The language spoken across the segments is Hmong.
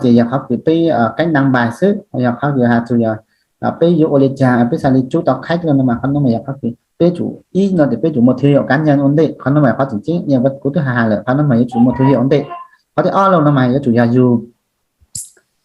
ces yog qhov kws peb qeeb naj npais xwb, yog qhov kws has txug yog peb yuav ua li caag peb xaav li tsub tau qhab lug no mas qhov nuav mas yog qhov kws peb tsum ib no ces peb tsum muaj thương hiệu cá nhân ua ntej, qhov nuav mas qhov tseem ceeb, kuv twb has has lawm, qhov nuav mas yuav tsum muaj thương hiệu ua ntej. Qhov thib ob lug no mas yuav tsum yog yug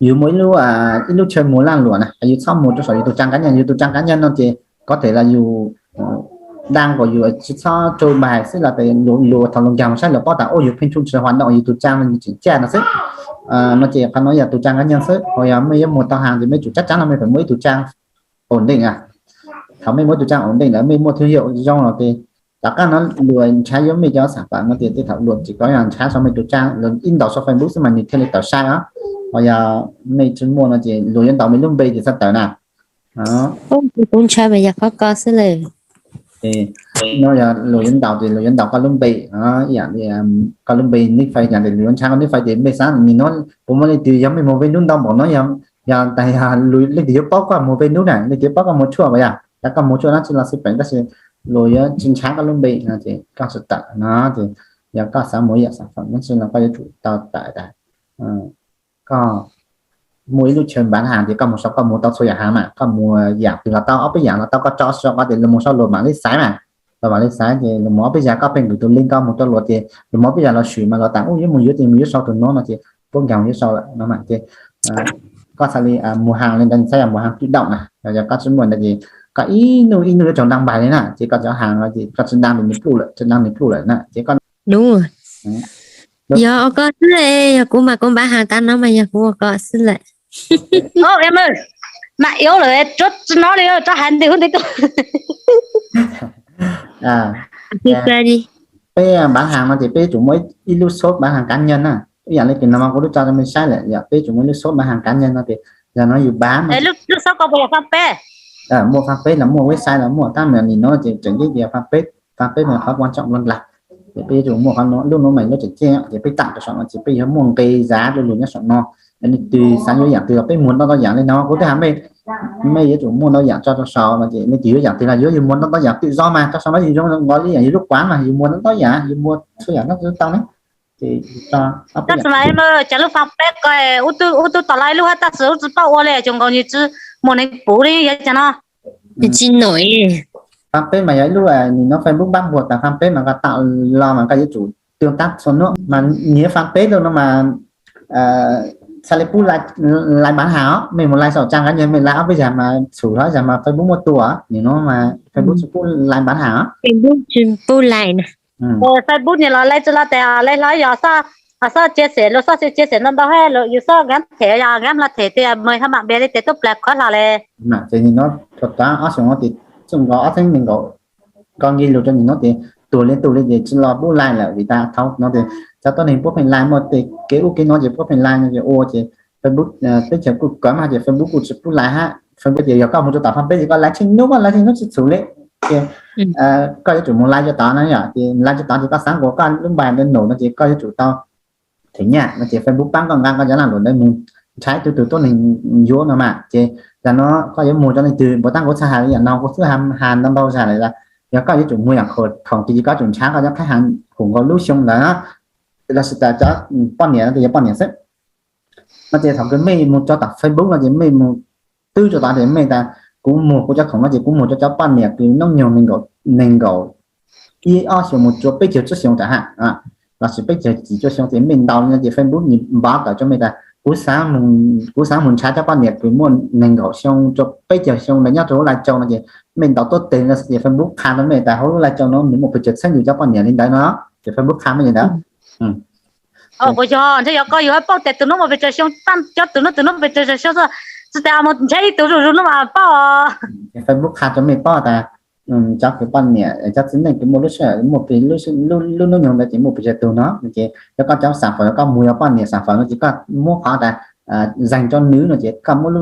yug muaj ib lub, ib lub chaw muag laj luam na, yug txhob muag rau saum yug tus trang cá nhân, yug tus trang cá nhân no ces có thể là yug đăng kom yug tsis txhob trôi bài xwb los tes luag thaum luag nkaag mus saib luag paub tas ua yug pheej tshum tsis hua ntoo yug tus trang no yug tseem caj no xwb. No ces qhov no yog tus trang cá nhân xwb, ho yog mej yuav muag tau hàng ces mej tsum chắc chắn no mej phải muaj ib tus trang ổn định a. Thaum mej muaj ib tus trang ổn định lawm mej muaj thương hiệu zoo los ces tom qab no luag nrhav yuav mej cov sản phẩm no ces tej thaum luag tsis kov yog nrhav sau mej tus trang, luag ib ntaus sau Facebook xwb mas nws thiaj li tawm sai os. Ho yog mej tsis muaj no ces luag yuav ntaus mej lub npe ces txhaj tawm na. Kuv ntshaw mas yog qhov ko xwb lawm. No yog luag yuav ntaus ces luag yuav ntaus koj lub npe, ib yam li koj lub npe nick Face, yog tias luag yuav nrhav koj nick Face ces mej xav nim no puas muaj leej twg yog mej muag Facebook ntau npaum no, yog tas yog leej twg yuav paub koj muag Facebook na, leej twg yuav paub koj muag tshuaj puas yog, tas koj muag tshuaj dab tsi los xij peem tab sis luag yuav tsis nrhav koj lub npe no ces koj tsis tawm no ces yog koj xav muag ib yam sản phẩm dab tsi los koj yuav tsum tau tawm tas koj muaj ib lub chaw bán hàng ces koj mus saum koj muag tau txhua yam hàng mas, koj muag yam twg los tau, ob peb yam los tau, koj tso sau qhov tias luag mus sau luag mam li xaiv mas. Luag mam li xaiv ces luag muag ob peb yam, koj pheej nqis tus link koj muag rau luag ces luag muag ob peb yam los swm mas luag tas ub yuav mus yuav ces mus yuav sau tus no no ces puab nkaag yuav sau lawm no mas ces koj xav li muag hàng li ntawd, xav yog muag hàng tự động na, yog koj tsis muaj ntawd ces koj ib nub ib nub yuav tsaug đăng bài li na, ces koj cov hàng no ces koj tsis đăng ces nws pluj lawm, tsis đăng nws pluj lawm na ces koj Nub, yog ua koj xwb, yog kuv mas kuv bán hàng tas no mas yog kuv ua koj xwb lawm. Mas yếu lawm, tsis no li, tso hais ntev hub ntev tuaj. Peb bán hàng no ces peb yuav tsum muaj ib lub shop bán hàng cá nhân na. Ib yam li kws no mas kuv twb tso rau mej saib lawm, yog peb yuav tsum muaj ib lub shop bán hàng cá nhân no ces yog no yus bán no lub shop ko puas yog fanpage? Muaj fanpage los muaj, website los muaj, tab mas nim no ces tseem ceeb tias fanpage, fanpage mas qhov quan trọng lawm. Ces peb yuav tsum muaj qhov no, lub no mas lub tseem ceeb ces peb tam rau saum no ces peb yuav muaj nqe zav rau luag nyob saum no. Leej twg xav yuav yam twg los peb muag ntau ntau yam li no, kuv twb has mej, mej yuav tsum muaj ntau yam tso rau saum no ces leej twg yuav yam twg los yuav, yus muag ntau ntau yam tự do mas, rau saum no yus zoo nkaus li yam yus lub quán mas yus muag ntau ntau yam, yus muag txhua yam no tau ne. Ces tab sis mas cov lub fanpage ko, ub tub tom lawv lub hab tab sis ub tsis paub ua li, tsoom nkaus nws tsis muaj neeg puv li yog cas no. Tsis noj. Fanpage mas yog ib lub, nim no Facebook pab npuag tas fanpage mas koj tau los mas koj yuav tsum tương tác txhua hnub mas nyiav fanpage lawm no mas txhaj li pub like bán hàng os, mej mus like saum trang cá nhân, mej like ob peb yam mas txhum hlob yam mas Facebook muaj tua, nim no mas Facebook tsis pub like bán hàng os. Facebook tsis pub like na. Facebook nyias los like tsis los tes like hlob yog xob chia sẻ, luag xob chia sẻ ntau ntau hab yus xob nkab them yog nkab los them tias mej ho mam npias li tes tuaj plas khuav hlo li. Ces nim no thaum ob xyoo no ces txuj nkaus ob txheeb nees nkaum, koj nqe lus rau nim no ces tuag li tus li ces tsis los pub like lawm vim tas thaum no ces cov tuab neeg puab pheej like muaj tej kev ub kev no ces puab pheej like no ces ua ces Facebook teb chaws kuj kawv mas ces Facebook kuj tsis pub like hab. Facebook tias yog koj mus rau tom fanpage ces koj like tsheej hnub, koj like tsheej hnub tsis txhum li. Ces koj yuav tsum mus like rau tod no yom, ces like rau tod ces koj xav nkaus koj lub npe ntawd num no ces koj yuav tsum tau them nyaj no ces Facebook pab koj nqa koj cov lag luam ntawd mus nrhav ib tug tug tuab neeg yuav no mas. Ces yog no koj yuav muag rau leej twg, npaum tab kuv txhaj has li yam no, kuv twb has ntau ntau zag lawm, yog koj yuav tsum muag yam khoom twg ces koj tsum nrhav koj cov khaib hav khoom nkaus lub xyoo ntawd, los sis tas cov poj niam no ces yog poj niam xwb. No ces thaum kws mej mus rau tom Facebook no ces mej mus twb rau tod ces mej tas kuv muag kuv cov khoom no ces kuv muag rau cov poj niam kws hnub nyoog nees nkaum ib ob xyoos mus rau peb caug tsib xyoos tam hab, los sis peb caug tsib xyoos ces mej ntaus li no ces Facebook nws npaj tawm rau mej tas kuv xav mus nrhav cov poj niam kws muaj nees nkaum xyoo rau peb caug xyoo ntawd nyob rau hauv Lai Châu no ces mej ntaus tuab teg no ces Facebook qha rau mej tas hauv lub Lai Châu no nws muaj pes tsawg txheeb yus cov poj niam li ntawd no, ces Facebook qha mej li ntawd. Kuv yog ntshe yog koj yus paub tias tus hnub muaj pes tsawg xyoo, cov tus hnub tus hnub pes tsawg xyoo xwb, tsis tas mus nrhav ib tug zuj zus hnub mas paub. Facebook qha rau mej paub tas cov kws poj niam, cov txiv neej kws muaj lub sij hawm muaj pes lub hnub nyoog ntawd ces muaj pes tsawg tug no ces yog koj cov sản phẩm koj mus yog poj niam sản phẩm no ces koj muab qhov tas dành cho nữ no ces koj muab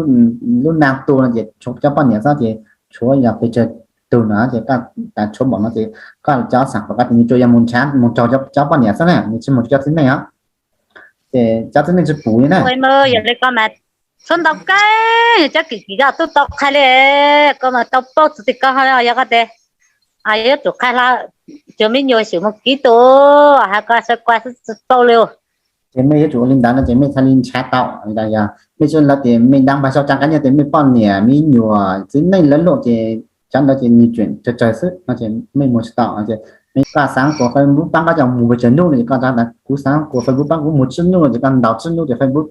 lub nam tua no ces tshuav cov poj niam xwb ces tshuav yog pes tsawg tug no ces koj tas tshuav npaum no ces koj cov sản phẩm koj ces nws tsuas yog mus nrhav mus raug cov poj niam xwb na, nws tsis mus cov txiv neej os. Ces cov txiv neej tsis pum li na. Yog li ko mas tshuav ntau kawg, cov kis kis yog tub tau qhia li, koj mas tau paub txug ti koj yog koj tes, yuav tsum qhia hlo cov me nyuam xwb mus kib tus, has koj saib koj tsis paub li. Ces mej yuav tsum ua li ntawd no ces mej thiaj li nrhav tau. Yog mej tsis ua li ntawd ces mej đăng bài sau trang cá nhân ces mej poj niam me nyuam txiv neej lawv luaj ces cov ntawd ces nws tseem tsawg tsawg xwb no ces mej mus tsis tau. Ces mej koj xaav kuas Facebook paab koj coj mus pes tsawg nub no ces koj rov tas kuv xaav kuas Facebook paab kuv mus tsib nub no ces koj ntaus tsib nub ces Facebook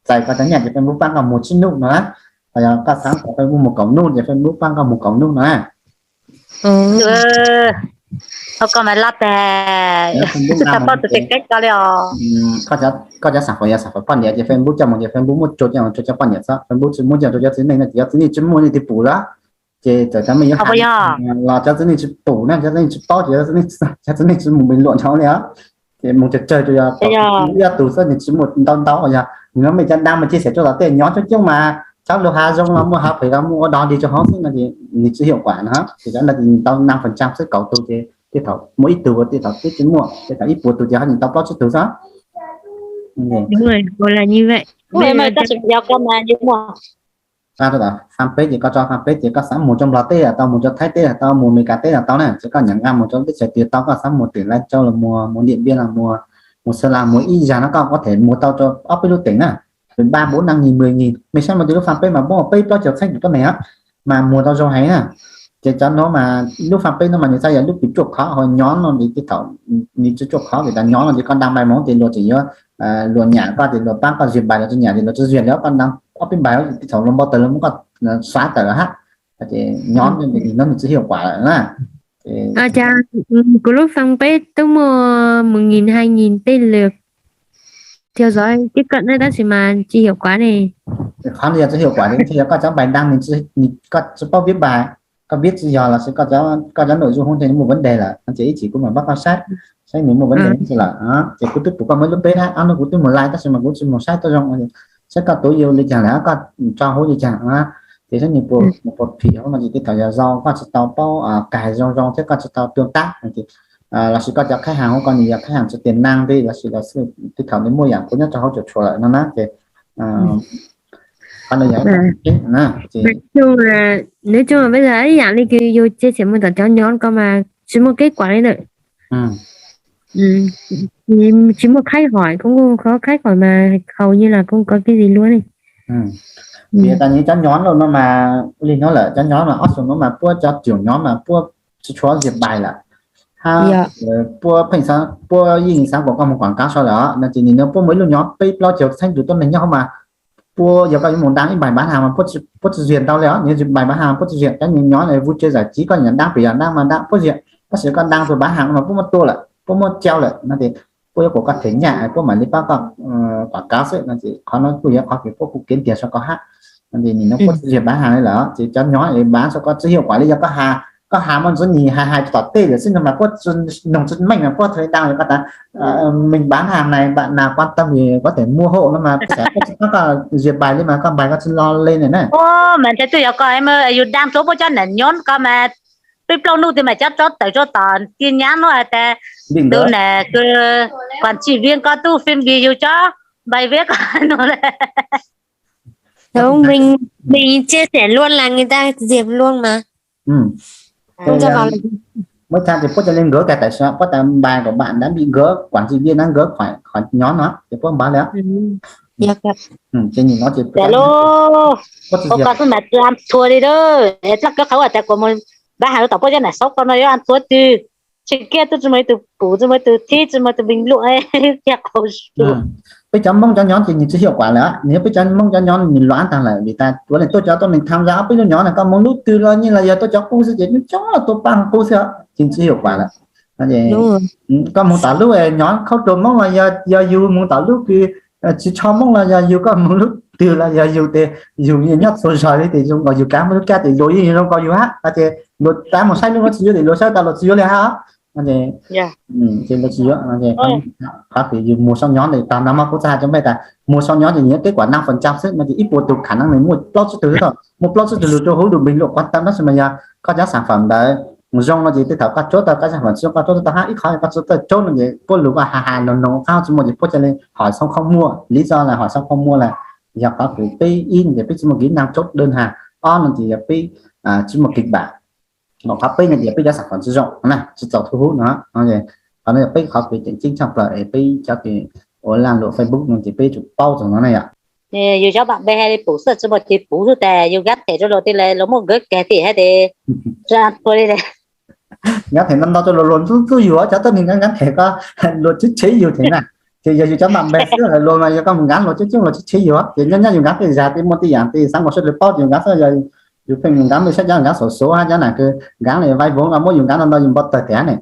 txais koj cov nyaj ces Facebook paab koj mus tsib nub no na. Ho yog koj xaav kuas Facebook mus kaum nub ces Facebook paab koj mus kaum nub no na. Ua koj mas laj tag, tsis tau paub tus tej keeb koj li os. Koj cov xav fawm yog xav fawm poj niam ces Facebook coj mus ces Facebook muab tsuag coj mus rau cov poj niam xwb, Facebook tsis muab coj rau cov txiv neej no ces cov txiv neej tsis muaj nej twb pum lawm. Ces txawm cov mej yuav hais los cov txiv neej tsis pum na, cov txiv neej tsis paub ces cov txiv neej tsis mus bình luận nrho li os. Ces mus tsawg tsawg rau yog ib ob tug xwb, nws tsis muaj ntau ntau. Yog nws no mej cov đăng mas chia sẻ rau tom tej nyob coob coob mas cov lus hav zoo los muaj hav phem los muaj ua dog dig rau hauv xwb no ces nws tsis hiệu quả no. Ces cov ntawd ces nws tau năm phần trăm xwb, kaum tug ces tej thaum muaj ib tug, tej thaum twb tsis muaj, tej thaum ib puas tug ces ho nws tau plaub tsib tug xwb. Fanpage ces koj tso fanpage ces koj xav mus rau Nplog teb los tau, mus rau Thaib teb los tau, mus Meskas teb los tau na, ces koj nyam nqa mus rau teb chaws twg tau, koj xav mus tỉnh Lai Châu los muag, mus Điện Biên los muag, mus Sơn La muag, ib zag no koj có thể muag tau rau ob peb lub tỉnh na. Ba bốn năm nghìn, mười nghìn, mej saib mej tus lub fanpage mas muaj peb plaub caug txheeb tus tuab neeg mas muag tau zoo heev na. Ces cov no mas lub fanpage no mas nws xav yog lub kws tsuaj khov, ho nyob no ces tej thaum nws tsis tsuaj khov, vim tas nyob no ces koj đăng bài mov ces luag tseem yuav, luag nyam koj ces luag pab koj duyệt bài, luag tsis nyam ces luag tsis duyệt li. Koj đăng ob peb bài ces tej thaum luag npau taws luag muab koj xóa tawm lawm hab. Ces nyob no nws tsis hiệu quả lawm na. Cas kuv lub fanpage twb muaj một nghìn, hai nghìn tej lượt theo dõi tiếp cận na tab sis mas tsis hiệu quả ne. Qhov no yog tsis hiệu quả ces yog koj cov bài đăng nws, koj tsis paub viết bài, koj viết tsis yog lossis koj cov nội dung hauv nws muaj vấn đề lawm no ces ib chim kuv mam pab koj saib, saib nws muaj vấn đề tsi lawm. Ces kuv twb pum koj muaj ib lub peb hab, ob hnub kuv twb mus like tab sis mas kuv tsis mus saib tau zoo, saib koj tus yus li cas lawm, koj tso hauv li cas. Ces saib nws puas phim hauv no ces tej thaum yog zoo koj tsis tau paub kag zoo zoo thiab koj tsis tau tương tác, lossis koj cov khách hàng hauv koj nws yog khách hàng tsis tiềm năng li lossis tej thaum nws muaj yam kub nyob rau hauv tsuas tshuam lawm no na ces qhov no yog Nói chung là bây giờ ib yam li kws yus chia sẻ mus tom cov nhóm ko mas tsis muaj kết quả li ntawm, tsis muaj khách hỏi, không có khách hỏi mà hầu như là không có cái gì luôn. Vim tas nws cov nhóm no mas ua li no lawm, cov nhóm no ob xyoos no mas puab cov trưởng nhóm mas puab tsis tshua duyệt bài lawm, hab puab pheej xav, puab yeej xav kom koj mus quảng cáo sau lawm no ces nws no puab muaj ib lub nhóm peb plaub caug txheeb tus tuab neeg nyob hauv mas puab yog koj yuav mus đăng ib bài bán hàng mas puab tsis duyệt ntau li os, nws bài bán hàng puab tsis duyệt, cov nws nyob vui chơi giải trí koj nyiam đăng pem yog đăng mas đăng puab duyệt, tab sis koj đăng tus bán hàng mas puab muab tua lawm, puab muab treo lawm no ces puab yuav kom koj them nyaj puab mam li pab koj quảng cáo xwb no ces qhov no kuj yog qhov kws puab kuj kev tiag sau koj hab. No ces nws no puab tsis duyệt bán hàng li lawm ces cov nyob es bán sau koj tsis hiệu quả li, yog koj has, koj has muaj ntxiv nws hais hais tom tej lawm xwb no mas puab noog tsis meej mas puab thaum li đăng yog koj tas mình bán hàng này bạn nào quan tâm thì có thể mua hộ no mas puab xav puab tsis pab koj duyệt bài li mas koj bài koj tsis lo li na. Mas ntshe twb yog koj yus đăng rau puab cov nam nyob ko mas peb plaub hnub twg mas cov tso tawm rau tom tin nhắn no hais tas tus nam quản trị viên ko tub phim vi yus cov bài viết ko no. Mình mình chia sẻ luôn là người ta duyệt luôn mà. Muaj tag ces puab cia li nkawd kag tam sim no puab tas bài của bạn đã bị gỡ, quản trị viên đã gỡ khỏi khỏi nhóm no ces puab npaj li. Ces nim no ces koj xwb mas tsis an txhua li, dlaj kawg qhov uas tas kuas mus bán hàng rau tom puab cov nam saub ko no yuav an txhua twg, tsis kiag tub tsis muaj ib tug pum, tsis muaj ib tug thib, tsis muaj ib tug bình luận kiag qhov su. Peb cov Hmoob cov nyob ces nws tsis hiệu quả lawm, nws yog peb cov Hmoob cov nyob nws luav tag lawm vim tas tuav neeg tuaj cov tuaj neeg tham gia ob peb lub nyob na, koj mus lub twg los yeej los yog tuaj cov qub xwb ces nws coob tuaj pab qub xwb, ces nws tsis hiệu quả lawm. Koj mus tom lub nyob khaub rua Hmoob los yog yus mus tom lub kws tsis tsho Hmoob los yog yus, koj mus lub twg los yog yus tes yus nyob txhua zog li tes zoo nkaus yus kav muaj lub kab tes luag yeej zoo nkaus yus hab, ces luag tab mus saib lub no tsis yuav tes luag saib tau luag tsis yuav li hab. Ces luag tsis yuav, qhov kws yus mus sau nyob tes tag no mas kuv txhaj hais rau mej tas mus sau nyob ces nws yuav kết quả năm phần trăm xwb no ces ib puas tus khả năng nws muaj plaub tsib tug, muaj plaub tsib tug lus rau hauv lus bình luận quan tâm tab sis mas yog koj cov sản phẩm ntawd zoo no ces tej thaum koj tsuab tau koj cov sản phẩm tsis zoo koj tsuab tau hab, ib qhov koj tsuab tau tsuab no ces puab lus koj has has noog noog qab tsis muaj ces puab cia li hỏi xong không mua, lý do là hỏi xong không mua là yog qhov kws peb ib no ces peb tsis muaj kỹ năng chốt đơn hàng, ob no ces yog peb tsis muaj kịch bản, qhov peb no ces peb cov sản phẩm tsis zoo na, tsis txaus thu hút no. Qhov no yog peb qhov kws tseem ceeb tshaj plaws es peb cov kws ua lag luam Facebook no ces peb yuav tsum paub txog no na yom. Yus cov npam npe hais li pum xwb tsis muaj tis puv xwb tes yus nkab them rau luag tej lawm luag muab nkawd kag tim hais tias ua li nkab them ntau ntau rau luag, luag txuj txuj yus cov tuab neeg nkab them ko luag tsis tshev yus thiab na. Ces yog yus cov npam npe xwb luag mas yog koj mus nkab luag coob coob luag tsis tshev yus ces nyob nyob yus nkab tej zag tej muaj tej yam tej xav ua sawv daws paub ces yus nkab xwb. Yog yus pheej mus nkab tej saib cov nkab xaus xaus hab cov nam kws nkab li vai voov muab yus nkab ntau ntau yus npau taws tiag ne.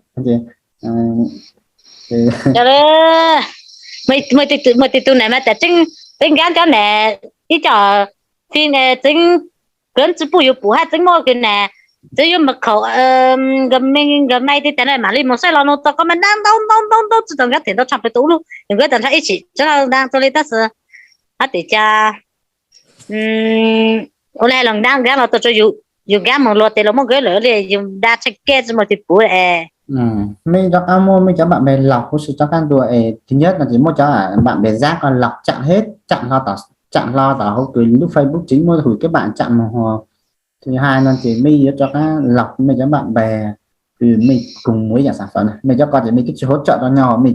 Muaj tej tug nam mas tas tseeb, tseeb nkab cov nam ib co fi tseeb, kawg tsis pub yus pum hab tseeb muab kws nam, tseeb yuav mus khaum nkawd me nkawd me tej tas na mam li mus saib los nug txog koj mas dab ntau ntau ntau ntau tsis tau nkab them ntau tshaj plaws tau ub lug yus nkawd tas ntsha ib tsim tseeb dab ntau li tab sis hab tim cas ua li hais los nkab nkab los tau rau yus nkab mus luag tes luag muab nkawd lawm li yus da tshaj kej tsis muaj tis puv es. Mej rov qab muaj mej cov npam npe laug huv si rov qab ntua es tib nyab no ces muaj cov npam npe zab ko laug tsam hab tsam hlo tom, tsam hlo tom hauv kws lub Facebook tseeb muaj hwm kab npam tsam mus hos. Tib hais no ces mej yuav rov qab laug mej cov npam npe kws mej koom mus ib yaam xav fawm na mej cov ko ces mej twb tsis hauv tsam rau nyob mej